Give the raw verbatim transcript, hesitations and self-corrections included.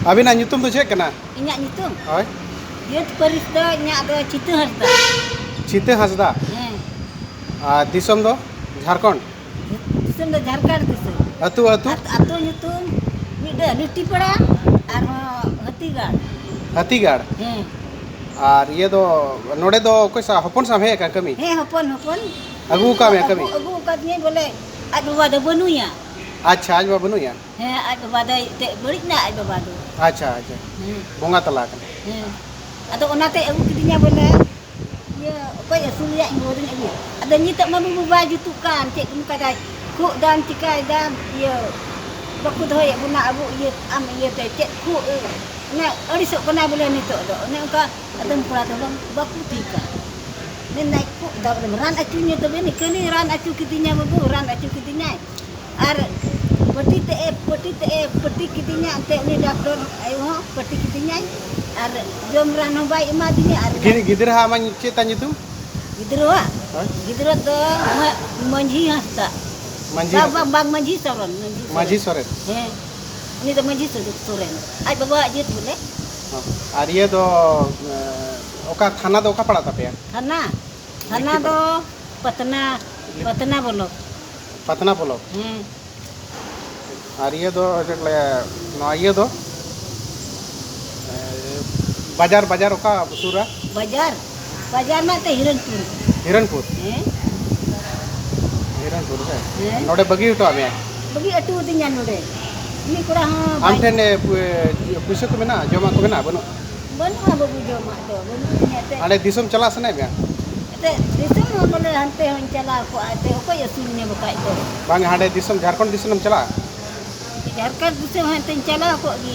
ᱟᱹᱵᱤᱱᱟᱜ ᱧᱩᱛᱩᱢ ᱫᱚ ᱪᱮᱫ ᱠᱟᱱᱟ? ᱤᱧᱟᱹᱜ ᱧᱩᱛᱩᱢ? ᱦᱳᱭ᱾ ᱡᱟᱹᱛ ᱯᱟᱹᱨᱤᱥ ᱫᱚ ᱤᱧᱟᱹᱜ ᱫᱚ ᱪᱷᱤᱛᱟᱹ ᱦᱟᱸᱥᱫᱟ᱾ ᱪᱷᱤᱛᱟᱹ ᱦᱟᱸᱥᱫᱟ? ᱦᱮᱸ᱾ ᱟᱨ ᱫᱤᱥᱚᱢ ᱫᱚ? ᱡᱷᱟᱲᱠᱷᱚᱸᱰ? ᱫᱤᱥᱚᱢ ᱫᱚ ᱡᱷᱟᱲᱠᱷᱚᱸᱰ ᱫᱤᱥᱚᱢ᱾ ᱟᱹᱛᱩ, ᱟᱹᱛᱩ? ᱟᱛ-, ᱟᱹᱛᱩ ᱧᱩᱛᱩᱢ ᱢᱤᱫᱴᱟᱹᱝ ᱞᱤᱴᱤᱯᱟᱲᱟ, ᱟᱨᱦᱚᱸ ᱦᱟᱹᱛᱤᱜᱟᱲ᱾ ᱦᱟᱹᱛᱤᱜᱟᱲ? ᱦᱮᱸ᱾ ᱟᱨ ᱤᱭᱟᱹ ᱫᱚ, ᱱᱚᱰᱮ ᱫᱚ ᱚᱠᱚᱭ ᱥᱟᱶ, ᱦᱚᱯᱚᱱ ᱥᱟᱶ ᱦᱮᱡ ᱟᱠᱟᱱ ᱠᱟᱹᱢᱤ? ᱦᱮᱸ, ᱦᱚᱯᱚᱱ, ᱦᱚᱯᱚᱱ᱾ ᱟᱹᱜᱩ ᱟᱠᱟᱫ ᱢᱮᱭᱟ ᱠᱟᱹᱢᱤ? ᱟᱹᱜᱩ, ᱟᱹᱜᱩ ᱟᱠᱟᱫᱤᱧᱟᱹ ᱵᱚᱞᱮ, ᱟᱡ ᱵᱟᱵᱟ ᱫᱚ ᱵᱟᱹᱱᱩᱭᱟ᱾ ᱟᱪᱪᱷᱟ, ᱟᱡ ᱵᱟᱵᱟ ᱵᱟᱹᱱᱩᱭᱟ? ᱦᱮᱸ, ᱟᱡ ᱵᱟᱵᱟ ᱫᱚ ᱮᱱᱛᱮᱫ ᱵᱟᱹᱲᱤᱡ ᱮᱱᱟ, ᱟᱡ ᱵᱟᱵᱟ ᱫᱚ᱾ ᱟᱪᱪᱷᱟ, ᱟᱪᱪᱷᱟ᱾ ᱦᱮᱸ᱾ ᱵᱚᱸᱜᱟ ᱛᱟᱞᱟ ᱟᱠᱟᱱᱟ᱾ ᱦᱮᱸ᱾ ᱟᱫᱚ ᱚᱱᱟᱛᱮ ᱟᱹᱜᱩ ᱠᱤᱫᱤᱧᱟ ᱵᱚᱞᱮ, ᱤᱭᱟᱹ, ᱚᱠᱚᱭ ᱟᱹᱥᱩᱞᱮᱭᱟ, ᱤᱧ ᱵᱟᱵᱟ ᱫᱚᱧ ᱟᱹᱜᱩᱭᱟ᱾ ᱟᱫᱚ ᱱᱤᱛᱚᱜ ᱢᱟ ᱵᱟᱹᱵᱩ ᱵᱟᱭ ᱡᱩᱛᱩᱜ ᱠᱟᱱ, ᱪᱮᱫ ᱠᱚ ᱢᱮᱛᱟᱭ, ᱠᱷᱩᱜ ᱫᱟᱢ, ᱪᱤᱠᱟᱭ ᱫᱟᱢ, ᱤᱭᱟᱹ, ᱵᱟᱠᱚ ᱫᱚᱦᱚᱭᱮᱫ ᱵᱚᱱᱟ ᱟᱵᱚ ᱤᱭᱟᱹ, ᱟᱢ ᱤᱭᱟᱹᱛᱮ, ᱪᱮᱫ ᱠᱷᱩᱜ, ᱚᱱᱮ ᱟᱹᱲᱤᱥᱚᱜ ᱠᱟᱱᱟᱭ ᱵᱚᱞᱮ ᱱᱤᱛᱚᱜ ᱫᱚ᱾ ᱚᱱᱮ ᱚᱱᱠᱟ ᱟᱫᱚᱢ ᱠᱚᱲᱟ ᱫᱚ ᱵᱟᱝ, ᱵᱟᱠᱚ ᱴᱷᱤᱠᱟ᱾ ᱢᱮᱱᱫᱟᱭ, ᱠᱷᱩᱜ ᱫᱟᱢ, ᱨᱟᱱ ᱚᱪᱚᱧ ᱢᱮ ᱛᱚᱵᱮ, ᱱᱤᱠᱟᱹᱱᱤ ᱨᱟᱱ ᱚᱪᱚ ᱠᱤᱫᱤᱧᱟ ᱵᱟᱹᱵᱩ, ᱨᱟᱱ ᱚᱪᱚ ᱠᱤᱫᱤᱧᱟᱭ᱾ ᱟᱨ ᱯᱟᱹᱴᱤ ᱛᱮ ᱮ, ᱯᱟᱹᱴᱤ ᱛᱮ ᱮ, ᱯᱟᱹᱴᱤ ᱠᱤᱫᱤᱧᱟ ᱮᱱᱛᱮ ᱩᱱᱤ ᱰᱟᱠᱛᱚᱨ ᱟᱭᱳ ᱦᱚᱸ ᱯᱟᱹᱴᱤ ᱠᱤᱫᱤᱧᱟᱭ᱾ ᱟᱨ ᱡᱚᱢ ᱨᱟᱱ ᱦᱚᱸ ᱵᱟᱭ ᱮᱢᱟ ᱫᱤᱧᱟ᱾ ᱟᱨ ᱜᱤ-, ᱜᱤᱫᱽᱨᱟᱹ ᱦᱟᱜ ᱢᱟᱧ ᱪᱮᱫ ᱛᱟᱭ ᱧᱩᱛᱩᱢ? ᱜᱤᱫᱽᱨᱟᱹᱣᱟᱜ? ᱦᱳᱭ᱾ ᱜᱤᱫᱽᱨᱟᱹ ᱫᱚ ᱢᱟ-, ᱢᱟᱹᱡᱷᱤ ᱦᱟᱸᱥᱫᱟ᱾ ᱢᱟᱹᱡᱷᱤ ᱵᱟᱝ, ᱦᱟᱸᱥᱫᱟ᱾ ᱵᱟᱝ, ᱵᱟᱝ, ᱢᱟᱹᱡᱷᱤ ᱥᱚᱨᱮᱱ, ᱢᱟᱹᱡᱷᱤ ᱥᱚᱨᱮᱱ᱾ ᱢᱟᱹᱡᱷᱤ ᱥᱚᱨᱮᱱ᱾ ᱦᱮᱸ, ᱩᱱᱤ ᱫᱚ ᱢᱟᱹᱡᱷᱤ ᱥᱚᱨᱮᱱ, ᱥᱚᱨᱮᱱ᱾ ᱟᱡ ᱵᱟᱵᱟᱣᱟᱜ ᱡᱟᱹᱛ ᱵᱚᱞᱮ᱾ ᱦᱚᱸ᱾ ᱟᱨ ᱤᱭᱟᱹ ᱫᱚ, ᱮ, ᱚᱠᱟ ᱛᱷᱟᱱᱟ ᱫᱚ ᱚᱠᱟ ᱯᱟᱲᱟᱜ ᱛᱟᱯᱮᱭᱟ? ᱛᱷᱟᱱᱟ? ᱛᱷᱟᱱᱟ ᱫᱚ ᱯᱟᱛᱱᱟ, ᱯᱟᱛᱱᱟ ᱵᱞᱚᱠ᱾ ᱯᱟᱛᱱᱟ ᱵᱞᱚᱠ? ᱦᱮᱸ᱾ ᱟᱨ ᱤᱭᱟᱹ ᱫᱚ ᱪᱮᱫ ᱠᱚ ᱞᱟᱹᱭᱟ, ᱱᱚᱣᱟ ᱤᱭᱟᱹ ᱫᱚ, ᱮ, ᱵᱟᱡᱟᱨ, ᱵᱟᱡᱟᱨ ᱚᱠᱟ ᱥᱩᱨᱟ? ᱵᱟᱡᱟᱨ? ᱵᱟᱡᱟᱨ ᱢᱟ ᱮᱱᱛᱮ ᱦᱤᱨᱚᱱᱯᱩᱨ᱾ ᱦᱤᱨᱚᱱᱯᱩᱨ? ᱦᱮᱸ᱾ ᱦᱤᱨᱚᱱᱯᱩᱨ ᱨᱮ? ᱦᱮᱸ᱾ ᱱᱚᱰᱮ ᱵᱟᱹᱜᱤ ᱦᱚᱴᱚᱣᱟᱜ ᱢᱮᱭᱟ? ᱵᱟᱹᱜᱤ ᱦᱚᱴᱚ ᱟᱹᱫᱤᱧᱟ ᱱᱚᱰᱮ᱾ ᱩᱱᱤ ᱠᱚᱲᱟ ᱦᱚᱸ ᱟᱢ ᱵᱟᱭ ᱴᱷᱮᱱ, ᱮ, ᱯᱩ-, ᱮ, ᱯᱩᱭᱥᱟᱹ ᱠᱚ ᱢᱮᱱᱟᱜᱼᱟ? ᱡᱚᱢᱟᱜ ᱠᱚ ᱢᱮᱱᱟᱜᱼᱟ? ᱵᱟᱹᱱᱩᱜ? ᱵᱟᱹᱱᱩᱜᱼᱟ ᱵᱟᱹᱵᱩ, ᱡᱚᱢᱟᱜ ᱫᱚ ᱵᱟᱹᱱᱩᱜ ᱛᱤᱧᱟ ᱮᱱᱛᱮ᱾ ᱦᱟᱸᱰᱮ ᱫᱤᱥᱚᱢ ᱪᱟᱞᱟᱜ ᱥᱟᱱᱟᱭᱮᱫ ᱢᱮᱭᱟ? ᱮᱱᱛᱮ ᱫᱤᱥᱚᱢ ᱦᱚᱸ ᱵᱚᱞᱮ ᱦᱟᱱᱛᱮ ᱦᱚᱸᱧ ᱪᱟᱞᱟᱣ ᱠᱚᱜᱼᱟ, ᱮᱱᱛᱮ ᱚᱠᱚᱭ ᱟᱹᱥᱩᱞᱤᱧᱟ ᱵᱟᱠᱷᱟᱡ ᱫᱚ? ᱵᱟᱝ, ᱦᱟᱸᱰᱮ ᱫᱤᱥᱚᱢ, ᱡᱷᱟᱲᱠᱷᱚᱸᱰ ᱫᱤᱥᱚᱢ ᱮᱢ ᱪᱟᱞᱟᱜᱼᱟ? ᱡᱷᱟᱲᱠᱷᱚᱸᱰ ᱫᱤᱥᱚᱢ ᱦᱚᱸ ᱮᱱᱛᱮᱧ ᱪᱟᱞᱟᱣ ᱠᱚᱜ ᱜᱮ᱾